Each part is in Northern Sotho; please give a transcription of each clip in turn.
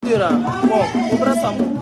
Dira mo, o pressa mo.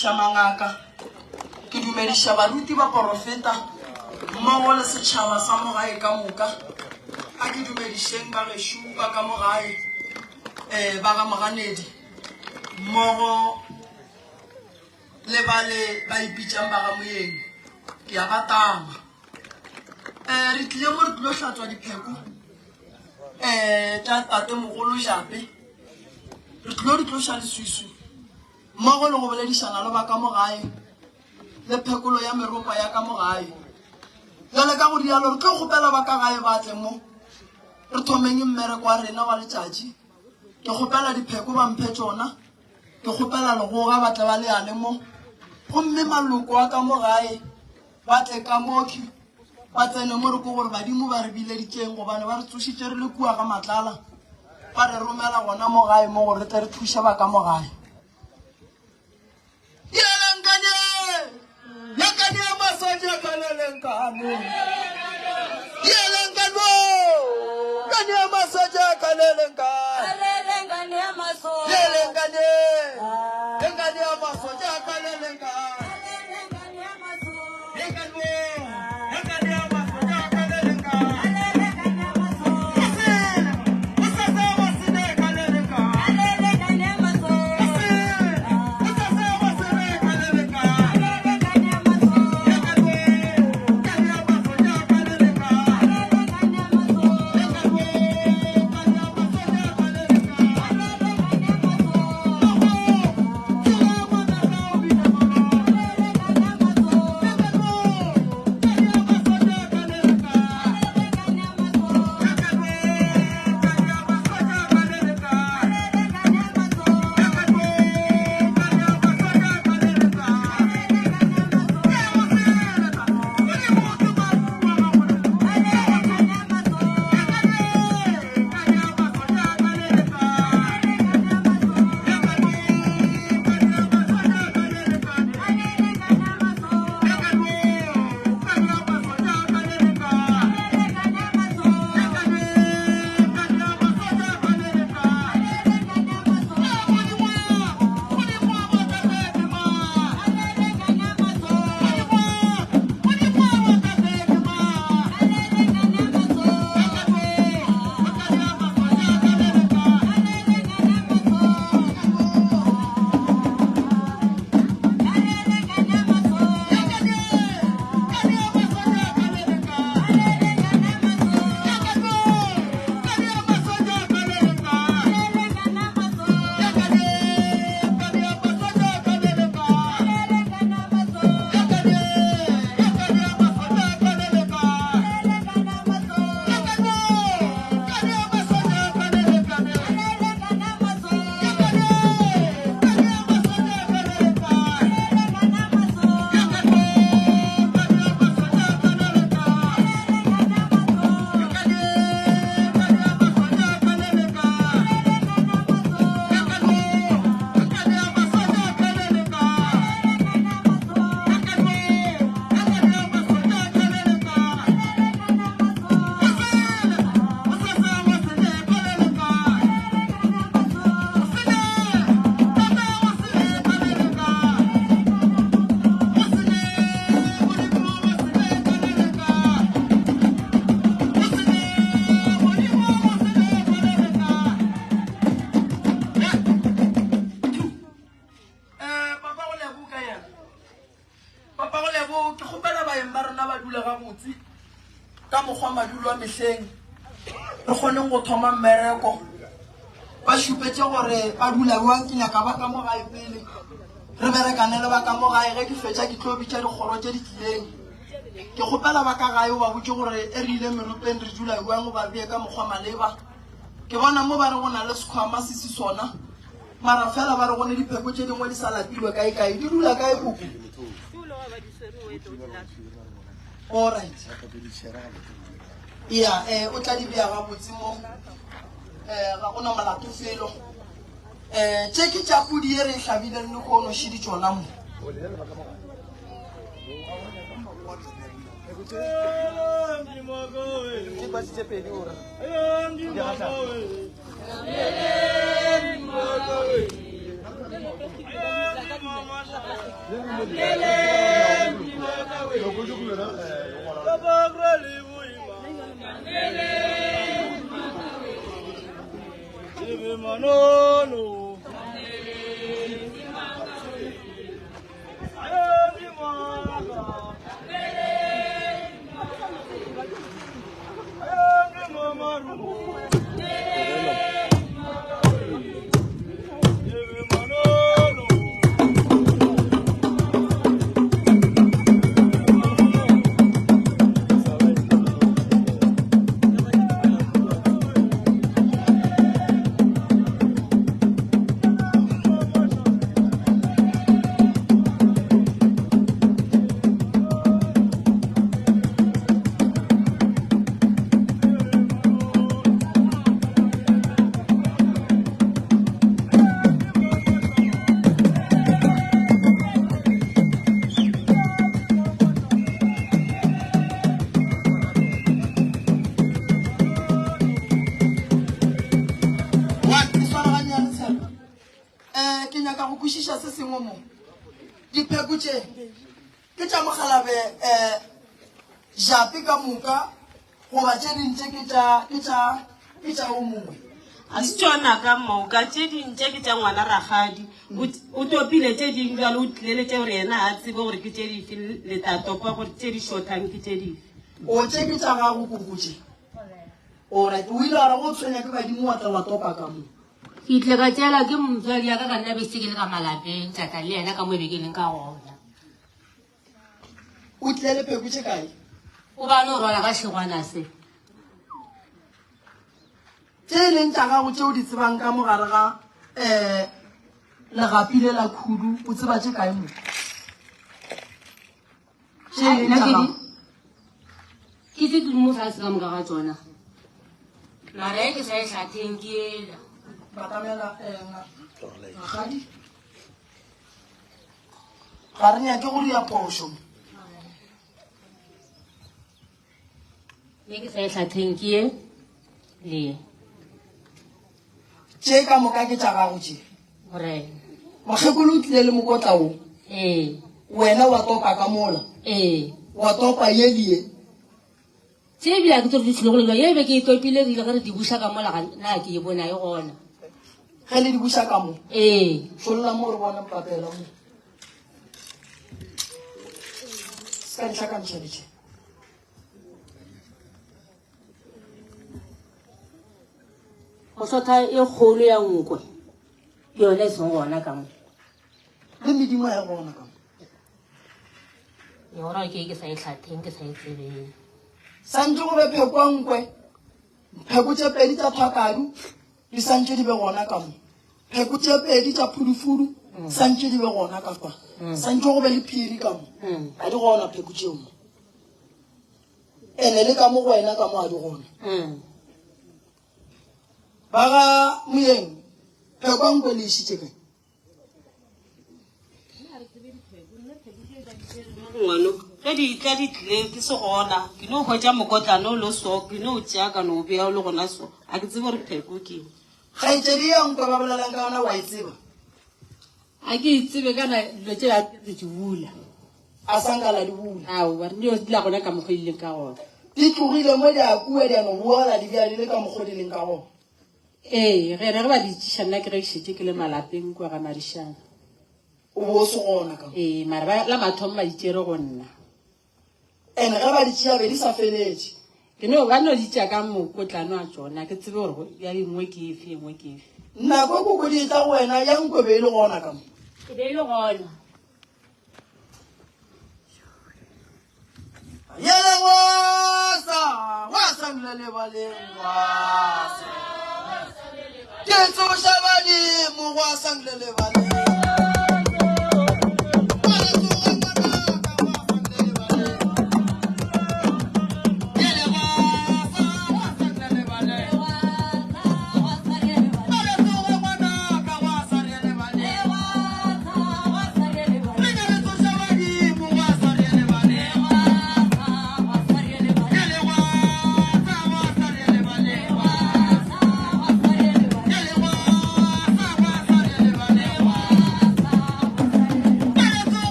dumediša mangaka, ke dumediša baruti baporofeta mmogo le setšhaba sa mo gae ka moka. A ke dumedišeng ba gešo ba ka mo gae, um ba ga Moganedi mmogo le bale ba ipitšang ba ga Moyeng. Ke a ba tama. Um re tlile mo re tlilo hlatswa dipheko um tša tatemogolo Jape. Re tlilo di tloša leswiswi mmogo le go boledišana le ba ka mo gae le phekolo ya meropa ya ka mo gae. Bjale ka go rialo re tlo kgopela ba ka gae ba tle mo re thomeng mmereko wa rena wa letšatši. Ke kgopela dipheko ba mphe tšona, ke kgopela legoga ba tle ba le ale mo, gomme maloko a ka mo gae ba tle ka mokhwi ba tsene mo re ko gore badimo ba re bileditšeng gobane ba re tsošitše re le kua ga matlala ba re romela gona mo gae mo gore re tle re thuše ba ka mo gae. Mehleng re kgoneng go thoma mmereko ba šupetše gore ba dula bjang. Ke nyaka ba ka mo gae pele re berekane le ba ka mo gae. Ge ke fetša ke tlo bitša dikgoro tše di tlileng. Ke kgopela ba ka gae o ba botše gore e re ile meropeng re dula bjang, o ba bee ka mokgwa maleba. Ke bona mo ba re go na le sekhwama se se sona, mara fela ba re go ne dipheko tše dingwe di sa lapilwe kae kae. Di dula kae koko? Alright. Ya, eh o tla di bea gabotse mo. Eh ga gona molato felo. Eh tše ke tša pudi ye re e hlabileng lehono šidi tšona mo. Eh, ke nyaka go kwešiša se sengwe mo dipheko tše ke tša mogalabe um jape ka moka goba tše ding tše ke tša ke tša ke tša o mongwe ga se tšona ka moka tše ding tše ke tša ngwana rakgadi O topile tše ding bjalo o tlile le tše gore yena a tsebe gore ke tše dife le tla topa gore tše di shothang ke tše dife. O tše ke tša gago koko tše. Alright, o ile wa re go tshwenya ke badimo wa tla wa topa ka mo. Ke tle ka tšeela ke motswadi ya ka ka nna be se ke le ka malapeng ka tla le yena ka mo e be ke leng ka gona. O tlile le pheko tše kae? O ba no rwala ka šegwana se. Tše e leng tša gago tše o di tsebang ka mo gare ga um legapi le la khudu o tseba tše kae mo? Tše e leng tša gago. Ke tse ke mo sa se ka moka ga tsona. Mara e ke sa e hlatheng ke ela. Batamela rakgadi. Ga re nyake go dira phošo. Ye ke sa e hlatheng ke ye le ye. Tše ka moka ke tša gago tše. Morena. Mokgekolo o tlile le mokotla wo. Ee. Wena wa topa ka mola. Ee. Wa topa ye le ye. Tše ebile ga ke tsore di tlile go le jwang. Ye be ke e topile re ile ge re di buša ka mola ga na ke e bona e gona. Ge le di buša ka mo? Ee. Šolla mo re bone mpapela mo. Se ka di hlakantšha le tše. Go sotha e kgolo ya nkwe ke yone e seng gona ka mo. Le medimo ya gona ka mo. Yona ke ke sa e hlatheng ke sa e tsebeng. Santše go be phekwa nkwe, pheko tše pedi tša thakadu di santše di be gona ka mo. Pheko tše pedi tša phudufudu santše di be gona ka kwa. Santše go be le phiri ka mo. Ga di gona pheko tšeo mo. Ene le ka mo go wena ka mo ga di gona. Ba ga Moyeng, phekwa nkwe le išitše kae? Ngwano, ge di tla di tlile ke se gona, ke no hwetša mokotlana o le so, ke no tšea ka no bea o le gona so. A ke tsebe gore pheko ke eng. Kgaetšedi ya nkwe ba bolelang ka yona wa e tseba? A ke e tsebe kana dilo tše a re di bula. A sa nka la di bula. Aowa, re dio dula gona ka mokgwa di leng ka gona. Di tlogile mo di a kua di a no boa la di bea di le ka mokgwa di leng ka gona. Ee, ge re ge ba di tšiša nna ke ge ke šetše ke le malapeng kua ga Madišana. O bo o se gona ka mo. Ee, mara ba la mathomo ba di tšere go nna. And ge ba di tšea be di sa feletše. Ke no ba no di tšea ka mokotlano a tšona, ke tsebe gore ya engwe ke efe, engwe ke efe. Nako e koko di etla go wena, ya nkwe be e le gona ka mo. E be e le gona. Yele wasa, wasa ngile wasa. Ke tsoša badimo, wasa ngile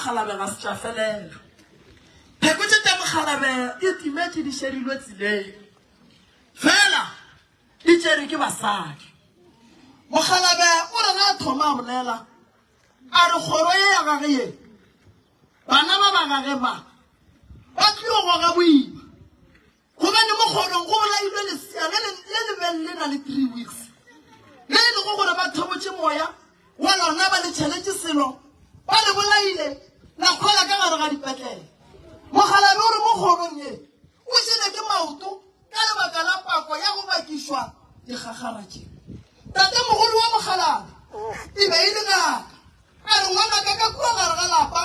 mokgalabe ga se tša felela. Pheko tše tša mokgalabe di timetše di šedilwe tseleng. Fela di tšerwe ke basadi. Mokgalabe o re ge a thoma a bolela a re kgoro ye ya gage ye bana ba ba gage ba ba tlio goga boima Gobane mo kgorong go bolailwe lesea le le le beng le na le three weeks, le e lego gore ba thobotše moya wa lona ba le tšheletše selo, ba le bolaile la hwela ka gare ga dipetlele. Mokgalabje o re mo kgorong ye o jele ke maoto ka lebaka la pako ya go bakišwa dikgakgara tše. Tatemogolo wa mokgalabje e be e le ngaka. A re ngwanaka ka kua gare ga lapa,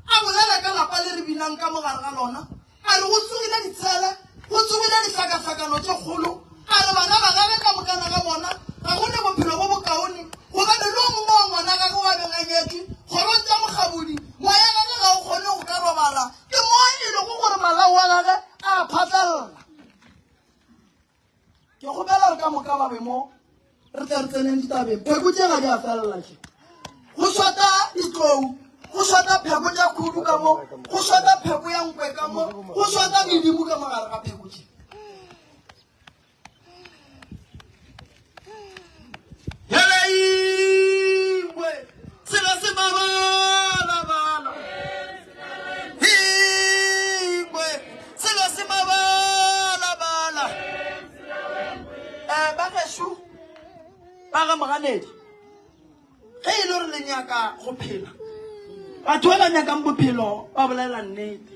a bolela ka lapa le re binang ka mo gare ga lona, A re go tsogile ditshele, go tsogile dihlakahlakano tše kgolo. A re bana ba gagwe ka mokana ga bona ga go ne bophelo bo bokaone, gobane le o mongwe wa ngwana gagwe wa beng a nyetšwe kgorong tša mokgabodi, moya gagwe ga o kgone go ka robala, ke mo e lego gore malao a gagwe a a phatlalla. Ke kgopela gore ka moka ba be mo re tle re tseneng ditabeng. Pheko tše ga di a felela tše. Go shota ditlou, go shota pheko tša khudu ka mo, go shota pheko ya nkwe ka mo, go shota medimo ka mo gare ga pheko tše. Heleingwe, selo se mabalabala. Ingwe, selo se mabalabala. Eh, ba gešo, ba ga Moganedi, ge e le gore le nyaka go phela, batho ba ba nyakang bophelo ba bolela nnete.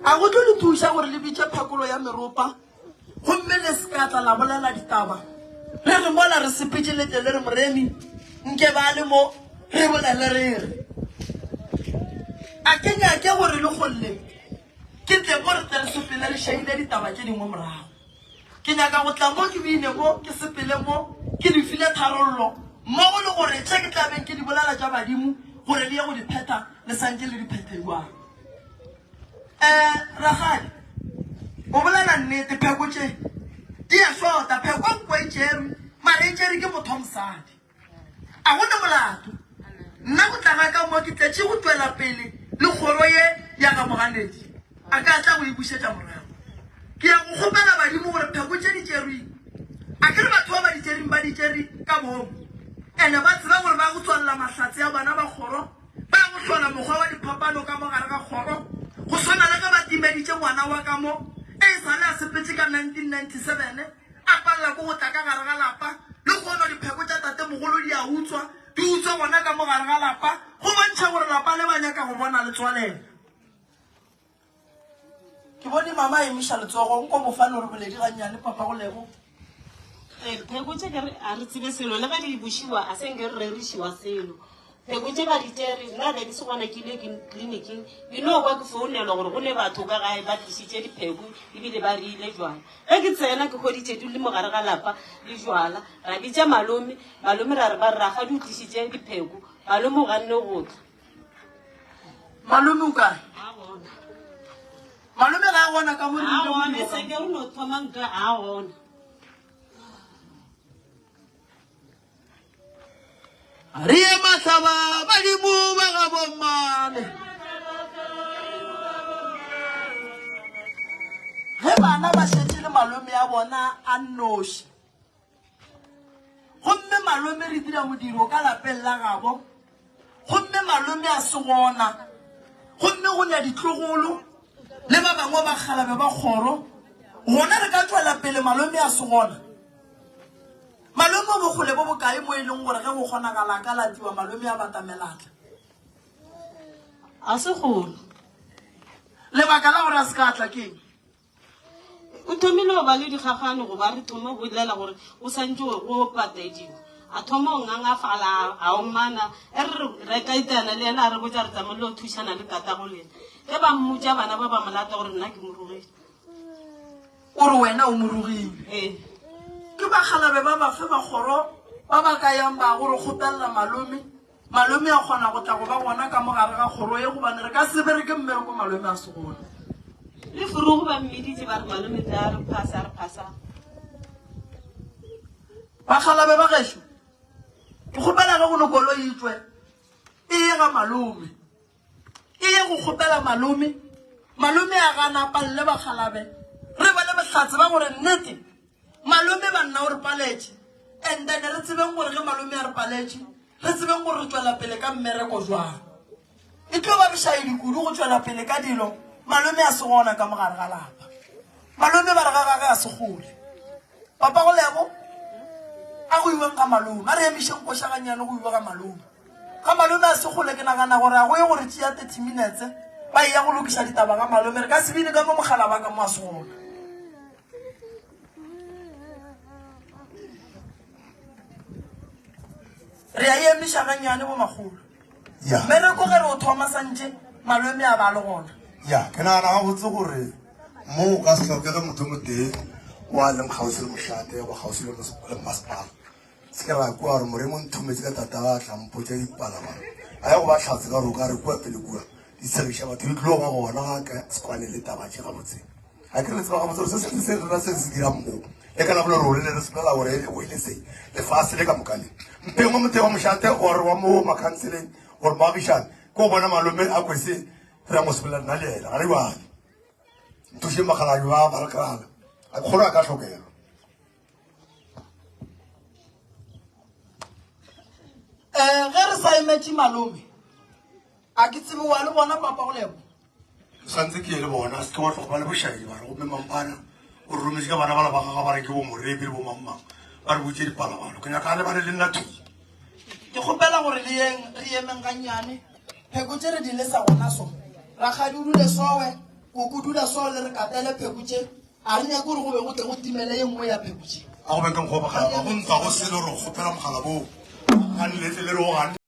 A go tlo le thuša gore le bitše phekolo ya meropa gomme le se ka tla la bolela ditaba re re mola re sepetše le tle le re moremi nke ba le mo re bolele re re a ke nyake gore le golle ke tle mo re tle re sepele re šaile ditaba tše dingwe morago ke nyaka go tla mo ke bine mo ke sepele mo ke di file tharollo mmogo le gore tše ke tla beng ke di bolela tša badimo gore le ye go di phetha le santše le di phethe jwang Eh, rakgadi, o bolela nnete, pheko tše di a shota. Pheko nko e tšerwe, mara e tšerwe ke motho wa mosadi. A go ne molato. Nna go tla ga ka mo ke tletše go tšwela pele le kgoro ye ya ga Moganetši. A ka tla go e bušetša morago. Ke ya go kgopela badimo gore pheko tše di tšerweng, a ke re batho ba ba di tšereng ba di tšere ka boomo, ene ba tseba gore ba go tswalela mahlatse a bana ba kgoro. Ba go hlola mokgwa wa diphapano ka mo gare ga kgoro, go swana le ge ba timeditše ngwana wa ka mo e sa le a sepetše ka 1997, a palela ke go tla ka gare ga lapa. Lehono dipheko tša tatemogolo di a utswa, di utswa gona ka mo gare ga lapa, go bontšha gore lapa le ba nyaka go bona le tswalela. Ke bone mama a emiša letsogo, nko mo fa lore boledi gannyane, papa go lebo. Ee, pheko tše ke re a re tsebe selo le ge di bušiwa a se nke re rerišiwa selo. Pheko tše ba di tšere nna be ke se gona ke ile tleliniking ke no kwa ke founelwa gore go ne batho ka gae ba tlišitše dipheko ebile ba reile jwala. Ge ke tsena ke hweditše di le mo gare ga lapa le jwala ra bitša malome, malome ra re ba re rakgadi o tlišitše dipheko, malome o ganne go tla. Malome o kae? Malome ga a gona ka mo re A gona, se ke re no thoma nka a gona. Re ye mahlaba badimo ba ga bommane. Ge bana ba šetše le malome ya bona a nnoši, Gomme malome re dira modiro ka lapeng la gabo, gomme malome a se gona, gomme go na ditlogolo le ba bangwe ba kgalabe ba kgoro, gona re ka tšwela pele malome a se gona. Malome o bokgole bo bokae mo e leng gore ge go kgonagala a ka latiwa malome a batamelatla? A se golo. Lebaka la gore a se ka tla ke eng? O thomile go ba le dikgagano go ba re thoma go bolela gore o santse go patediwa. A thoma go ngangafala a omana. E re re ka itana le yena a re botša re tsamaye le go thušana le tatago lena. Ge ba mmotša bana ba ba mo lata gore nna ke mo rogile. O re wena o mo rogile? Ee. Ke bakgalabe ba bafe ba kgoro ba ba ka yang ba go re kgopelela malome? Malome a kgona go tla go ba gona ka mo gare ga kgoro ye gobane re ka se bereke mmereko malome a se gona. Le furugu ba mmiditše ba re malome tla re phasa re phasa. Bakgalabe ba gešo, ke kgopela ge go ne koloi e tšwe e ye ga malome. Ke ye go kgopela malome. Malome a gana a palele bakgalabe. Re be le bohlatse ba gore nnete malome banna o re paletše. And then re tsebeng gore ge malome a re paletše, re tsebeng gore re tšwela pele ka mmereko jwang. E tlo ba bošaedi kudu go tšwela pele ka dilo malome a se gona ka mogare ga lapa. Malome ba re ga gage a se kgole. Papa go Lebo, a go iweng ga malome. A re emišeng koša gannyane go iwe ga malome. Ga malome a se kgole ke nagana gore a go ye gore tšea 30 minutes ba eya go lokiša ditaba ga malome. Re ka se bine ka mo mogala ba ka mo a se gona. Re a e emiša gannyane bo makgolo. Ya. Mmereko ge re o thoma santše malome a ba le gona. Ya, ke nagana gabotse gore mo o ka se hlokege motho motee o a leng kgauswi le mošate goba kgauswi le mmasepala. Se ke ra kua gore Moremo o nthometse ka tata a tla mpotša dipalabalo. A ya go ba hlatse ka gore o ka re kua pele kua di tshegiša batho di tlo ba gona ga ka se kwane le taba tše gabotse. A ke re le tseba gabotse gore se se se rena se se dirang mo le ka la bolelo le re sepela gore e le se lefase le ka moka le. Mpeng wa motee wa mošate or wa mo makhanseleng gore moagišane ke go bona malome a kwese re ya mo sepela nna le yena ga re bale. Nthušeng bakgalabje ba Barkrala a ke kgolo a ka hlokelwa. Um ge re sa emetše malome a ke tsebe wa le bona papa go lebo Ke santse ke ye le bona se ke wa tlogo ba le bošaedi ba re gomme mampana o re rometše ka bana bala ba gaga ba re ke bo morebi le bo mangmang ba re botše dipalabalo ke nyaka a lebane le nna thwi. Ke kgopela gore le yeng re emeng gannyane pheko tše re di lesa gona so rakgadi o dule sowe koko dula so le re katele pheko tše a re nyake gore go be go tle go timele ye nngwe ya pheko tše. A go be ke mokgwa mogala ba go ntwa go selo re kgopela mogala boo ga nletle le re o ganne.